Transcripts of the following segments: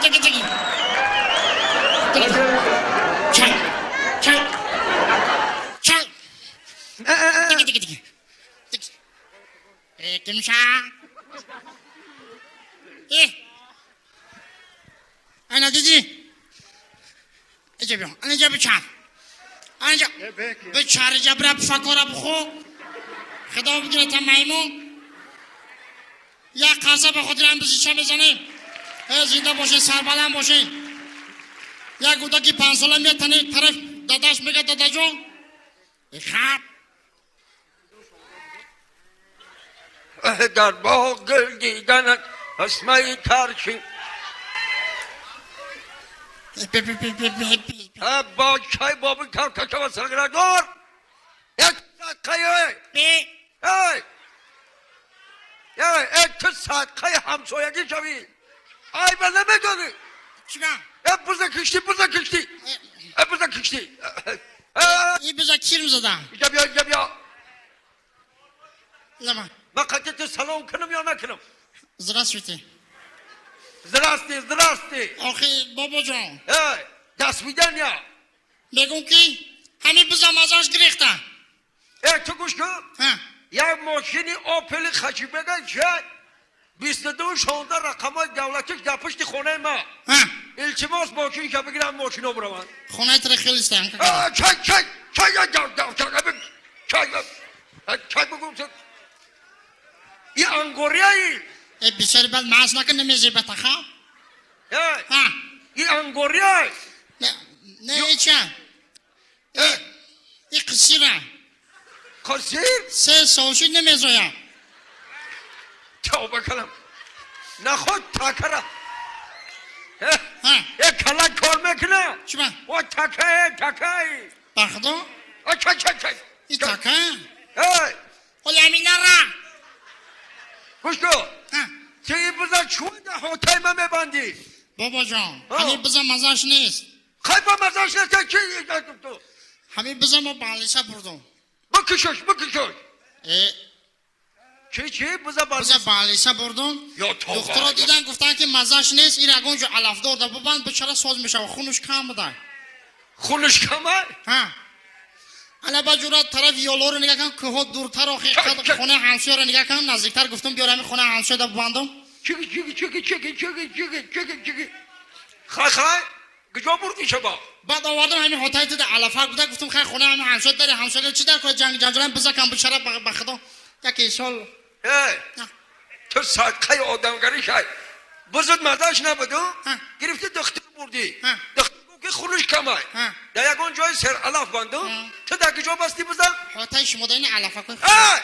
Тики тики. Тики. Чай. Чай. Чай. Тики тики тики. Тики. Кимша. Э. Ана диди. Иҷа биё. Ана ҷа бичар. Ана ҷа. Бичар иҷа бира пуфакора бихӯ. Худо бигирад та маймун. Як қарса ба хотири ҳам бизича мезанем. Зинда бошед, сарбаланд бошед. Як кӯдаки панҷсола меяд тани тараф дадаш мегӯяд дадаҷон. Хаб. Дар боғ гул диданат ҳасмаи тарчи. Бо чай боби кавкашава саградор. Як садқаи. Эй! Эй, ту садқаи ҳамсоягӣ шавӣ. Ай ба намедонӣ. Чига? Э, буза кишти, буза кишти. Э, буза кишти. И биза кирм зада. Иҷа биё, иҷа биё. Лама. Ман қати ту салом кунам ё накунам? Здравствуйте. Здрасте, здрасте. Охи, бобоҷон. Эй, до свидания. Мегӯм ки ҳамин биза мазаш гирехта. Э, ту гӯш кун. Як мошини Опели хачибега ча 22-16 рақамҳои давлатиш дар пушти хонаи ма. Илтимос мошинша бигирам мошино бираванд. Хонаи тра хеле истам. Чай, чай, чай, чай, чай, чай бигӯм. И ангорияи. Э, бисёри бад маз накун намезебата ха? Э, и ангорияи. Не, не, ича. Э, и қисира. Қисир? Се сол шуд намезоям. Тавба кунам. Наход такара. Э, кала кор мекуна. Чиба? О, такае, такае. Ба худо? О, чай, чай, чай. И така? Эй! Оли ҳамин нара. Гӯш кун. Ти биза чун ҳотаи ма мебандӣ? Бобоҷон, ҳамин биза мазаш нест. Хай ба мазаш нест, чи ту? Ҳамин биза мо балиса бурдум. Бикушош, бикушош. Э. Чи, чи, биза балиса? Биза балиса бурдум. Ё тавба. Духтуро дидан гуфтанд ки мазаш нест, ин ягон ҷо алафдор да бубанд, бичара соз мешава, хунуш кам буда. Хунуш кама? Ҳа. Ана ба ҷура тарафи ёлоро нигаҳ кун, кӯҳо дуртар охи, хонаи ҳамсояро нигаҳ кун, наздиктар гуфтум биёр ҳамин хонаи ҳамсоя да бубандум. Чиги, чиги, чиги, чиги, чиги, чиги, чиги, чиги. Хай, хай, куҷо бурдӣ шаба? Баъд овардам ҳамин ҳотаи туда алафак буда, гуфтум хай хонаи ҳамин ҳамсоя дари ҳамсоя чи дар кор ҷанг ҷанҷолам биза кам бичара ба худо яке сол. Эй, ту садқаи одамгарӣ шай. Бузуд мазаш набуду? Гирифти духтур бурдӣ. Духтур гуфт ки хунуш камай. Дар ягон ҷои сералаф банду? Ту дар куҷо басти биза? Ҳотаи шумо дар ин алафакои. Эй,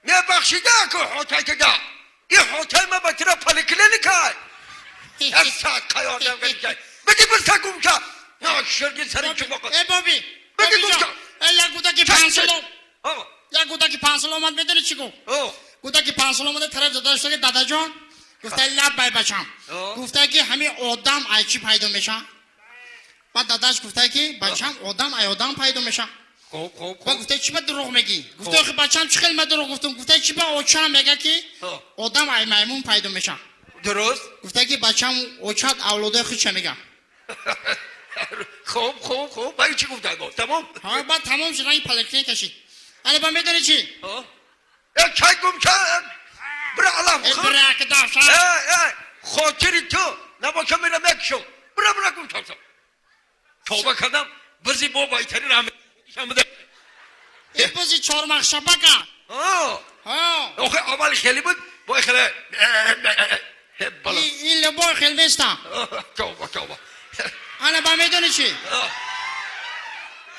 мебахшида ку ҳотаи туда. И ҳотаи ма ба тира поликлиникай. Як садқаи одамгарӣ шай. Биги биза гум ша. Ноширги сари чумоқ. Э, боби. Биги гум ша. Э, як кӯдаки панҷсола. Як кӯдаки панҷсола омад, медонӣ чӣ гуфт? Кӯдаки панҷсола омада тараф дадаш гуфт дадаҷон, гуфта лаб бай бачам. Гуфта ки ҳамин одам ай чӣ пайдо мешавад? Баъд дадаш гуфта ки бачам одам ай одам пайдо мешавад. Хуб, хуб, Баъд гуфта чӣ ба дурӯғ мегӣ? Гуфта охи бачам чӣ хел ма дурӯғ гуфтум? Гуфта чӣ ба очам мега ки одам ай маймун пайдо мешавад. Дуруст? Гуфта ки бачам очат авлодои худша мега. Хуб, хуб, хуб. Баъд чӣ гуфта? Тамом? Ҳа, баъд тамом шуд, ранги поликлиника шид. Ана ба медонӣ чӣ? Э, чай гум ша. Бира алаф Э, хӯр. бира ки дафша. Э, э, хотири ту набошам мера мекушам. Бира, бира гум ша. Тавба кардам, бизи бо байтари раҳмат. Э, бизи чормағшабака. Ҳа. Ҳа. Охи аввал хеле буд, бо хеле. Бала. Ин либой хел неста. Тавба, тавба. Ана ба медонӣ чӣ?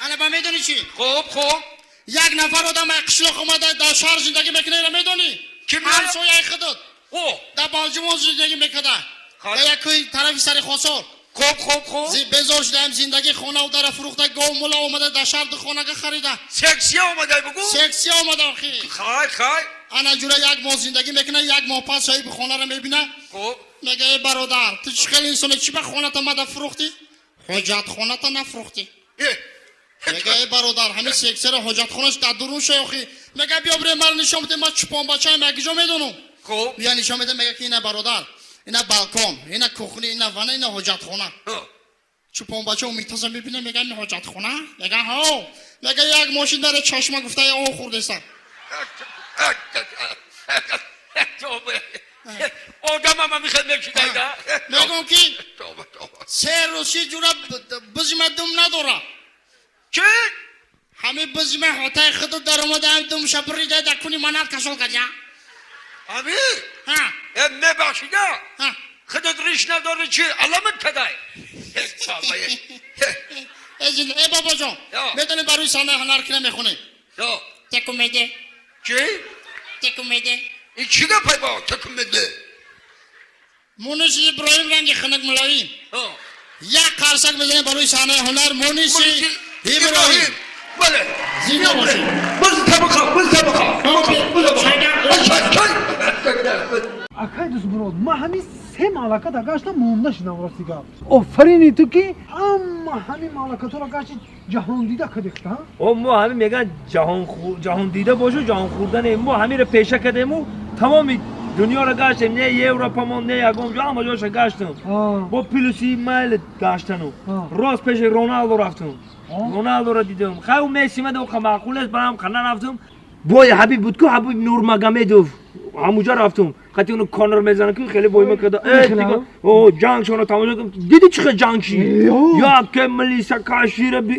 Ана ба медонӣ чӣ? Хуб, хуб. Як нафар одам ай қишлоқ омада дар шаҳр зиндагӣ мекунад, инро медонӣ? Ким? Ҳамсояи худат. О. Дар Балҷумон зиндагӣ мекарда. Дар як кӯҳи тарафи сари Хосор. Хуб, хуб, хуб. Безор шудаам зиндагӣ, хонаву дара фурӯхта, гов мула омада дар шаҳр ду хонага харида. Сексия омада бугу? Сексия омада охи. Хай, хай. Ана ҷура як моҳ зиндагӣ мекунад, як моҳ пас соҳиби хонаро мебинад. Хуб. Мега э бародар, ту чӣ хел инсоне, чӣ ба хоната мада фурӯхтӣ? Ҳоҷатхоната нафурӯхтӣ. Мега э бародар, ҳамин сексияро ҳоҷатхонаш дар дурун шай охи. Мега биё бирем маро нишон биде, ман чупонбачаам, як ҷо медонам. Хуб. Бия нишон медиҳам, мега ки ина бародар, Ина балкон, ина кухня, ина ванна, ина ҳоҷатхона. Чӯпонбача умитоза мебина, мега ин ҳоҷатхона? Мега ҳо. Мега як мошин даре чашма гуфта о хӯрдеса. Одам ҳам мехоҳад мешида. Мегӯм ки се рӯз ши ҷура бизима дум надора. Чӣ? Ҳами бизима ҳотаи худу даромада ҳам дум шабрида да куни манат касол кадя. Ҳами? Ҳа. Мебахшида. Ҳа. Худат риш надори чӣ? Аламат кадай. Э бобоҷон, медонӣ барои саҳнаи ҳунар кина мехонем? Текумеде. Чӣ? Текумеде. Ин чӣ гапай бо текумеде? Муниси Иброҳим ранги хунук мулоим. Як қарсак мезанем барои саҳнаи ҳунар Муниси Иброҳим. Бале. Зинда бошед. Биз табақа, биз табақа. Акай дӯстмурод, ман ҳамин се маълаката гаштам, монда шудам рости гап. Офарини ту ки ҳама ҳамин маълакатҳоро гашти ҷаҳондида кадихта. О мо ҳамин меган ҷаҳондида бошу ҷаҳонхӯрда не. Мо ҳаминро пеша кардему тамоми дунёро гаштем, не Европамон, не ягон ҷо, ҳама ҷоша гаштем. Бо плюси майл гаштану. Рост пеши Роналдо рафтем. Роналдоро дидем. Хай ӯ Месси мада ӯ маъқул аст, барам хана рафтем. Бой Ҳабиб буд ку, Ҳабиб Нурмагомедов. Ҳамуҷа рафтум. Хати уну Конор мезанад ку, хеле бойма карда. О, ҷангшонро тамошо кардам. Диди чӣ хел ҷанг шид? Яке милиса кашира би,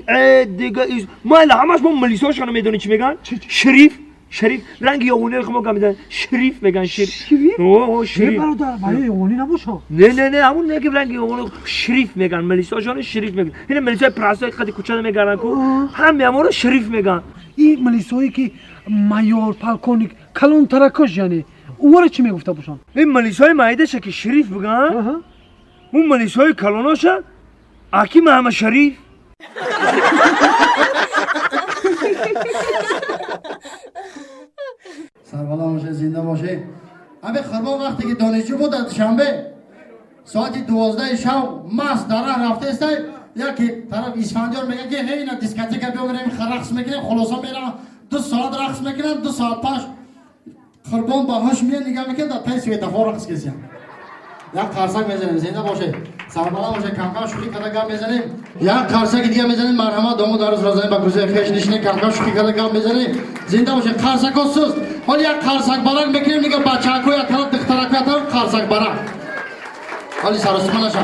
дига из. Майла ҳамаш мо милисошонро медонӣ чӣ меган? Шериф. Шериф ранги ёғониро мо гап мезананд. Шериф меган, шериф. О, шериф. Бародар, барои ёғонӣ набошад. Не, не, не, ҳамун неки ранги ёғони шериф меган, милисошонро шериф меган. Ина милисои прасои қади кӯчада мегарданд ку, ҳами ҳамонро шериф меган. Ин милисое ки майор, полковник, калонтаракош, яъне ӯро чӣ мегуфта бошанд? Ин милисои майдаша ки шериф биган, ӯ милисои калоноша аки маҳама шариф. Сарбаланд боше, зинда боше. Ҳамин Қурбон вақте ки донишҷӯ буд дар Душанбе, соати 12 шав маст дар раҳ рафтаестай, яке тараф Исфандиёр мегӯяд ки ҳей, ина дискотека биё меравем, рақс мекунем. Хулоса меравам, 2 соат рақс мекунам, 2 соат паш Қурбон ба ҳуш меяд, нигоҳ мекунад, дар таи светофор рақс кесиям. Як қарсак мезанем, зинда боше, сарбаланд боше, камкам шӯхӣ карда гап мезанем. Як қарсаки дига мезанем, марҳамат, дому дарӯз розанем, ба курсии хеш нишинем, камкам шӯхӣ карда гап мезанем. Зинда боше, қарсако суст. Ҳол як қарсак барак мекунем, нига бачаҳако як тараф, духтарако як тараф, қарсак барак. Ҳоли саросима наша.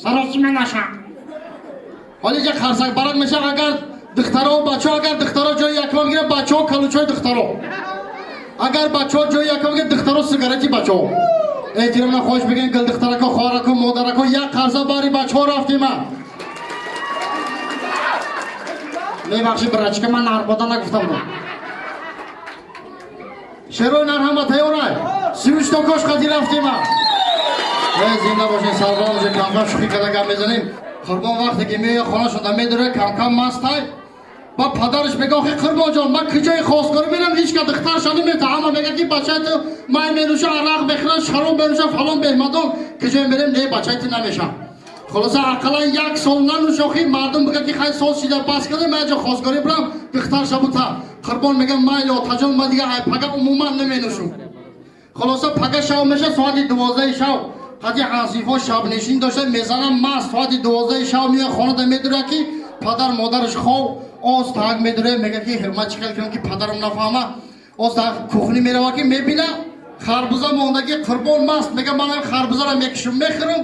Саросима наша. Ҳоли ҷа қарсак барак меша, агар духтаро бачаҳо, агар духтаро ҷои якма бигиранд, бачаҳо калучои духтаро. Агар бачаҳо ҷои якма бигиранд, духтаро сигарети бачаҳо. Эҳтиромна хоҳиш бигирем, гул духтарако, хоҳарако, модарако, як қарса бари бачаҳо рафтима. Мебахши, брачка, ман нарбода нагуфта будам. Шерои нар ҳама тайёрай. Сивушто кош қади рафтима. Зинда бошед, сарбаланд бошед, камкам шӯхӣ карда гап мезанем. Қурбон вақте ки меояд хонашонда медорад, камкам мастай. Ба падараш мегӯяд, охи Қурбонҷон, ман куҷои хостгорӣ мерам, ҳеҷ ка духтарша намета. Ҳама мегӯяд ки бачаи ту май менӯша, арақ мехӯрад, шароб менӯша, фалон беҳмадон. Куҷое мерем, не, бачаи ту намеша. Хулоса ақаллан як сол нанӯш, охи мардум бигӯяд ки хай сол шида бас карда, ман ҷо хостгорӣ бурам, духтарша бута. Қурбон мегӯяд, майли отаҷон, ман дига ай пага умуман наменӯшум. Хулоса пага шав меша, соати 12 шав. Қади ҳансифо шабнишин дошта, мезанам маст, соати 12 шав меояд хонада медурад ки падар модараш хов, оз таак медурад, мегӯяд ки ман чӣ хел кунам ки падарам нафаҳма. Оз таак кухни меравад ки мебина харбуза мондаги, Қурбон маст, мегӯяд ман харбузаро мекушам, мехӯрам.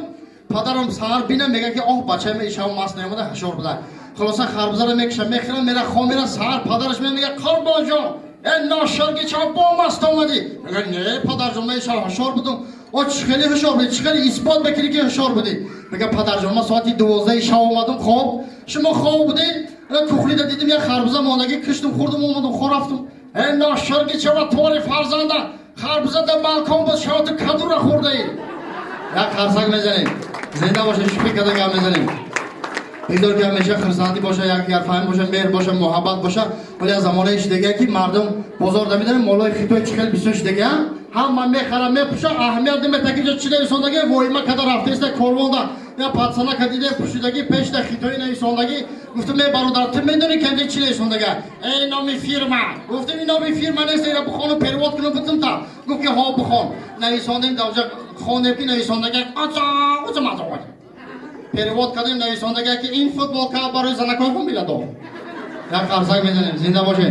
Падарам саҳар бина, мегӯяд ки оҳ, бачаам ин шав маст наомада, ҳашор буда. Хулоса харбузаро мекушам, мехӯрам, мера хом мера, саҳар падараш мегӯяд Қурбонҷон, э ношорги чаро бо маст омадӣ? Мегӯяд не падарҷон, ман ин шав ҳашор будам. О, чӣ хеле ҳушёр будӣ, чӣ хеле исбот мекунӣ ки ҳушёр будӣ? Мегӯяд падарҷон, ман соати 12 шав омадам хоб, шумо хоб будед, кухнида дидим як харбуза мондагӣ, киштум, хӯрдум, омадам, хоб рафтум. Э ношорги чаро тори фарзанда, харбуза дар балкон буд, шаро ту кадура хӯрдаӣ? Як қарсак мезанем, зинда бошед, шӯхӣ карда гап мезанем. Бигзор ки ҳамеша хурсандӣ боша, якдигарфаҳмӣ боша, меҳр боша, муҳаббат боша. Вале аз замонаи шидагия ки мардум бозор дамедоранд, молои хитой чӣ хел бисёр шидагия, ҳама мехара, мепӯша, аҳамият намета ки ҷо чӣ нависондагия, воима када рафтаеста корвонда. Я пацана кадиде пушидаги пешда хитои нависондагӣ. Гуфтам, е бародар, ту медонӣ кенди чӣ нависондага? Эй, номи фирма. Гуфтам, ин номи фирма нест, ира бихону перевод кунам бутум та. Гуфт ки ҳо, бихон. Нависондем, давҷа хондем ки нависондага перевод кардем, нависондага ки ин футболка барои занакҳои хун миладо. Як қарсак мезанем, зинда бошед.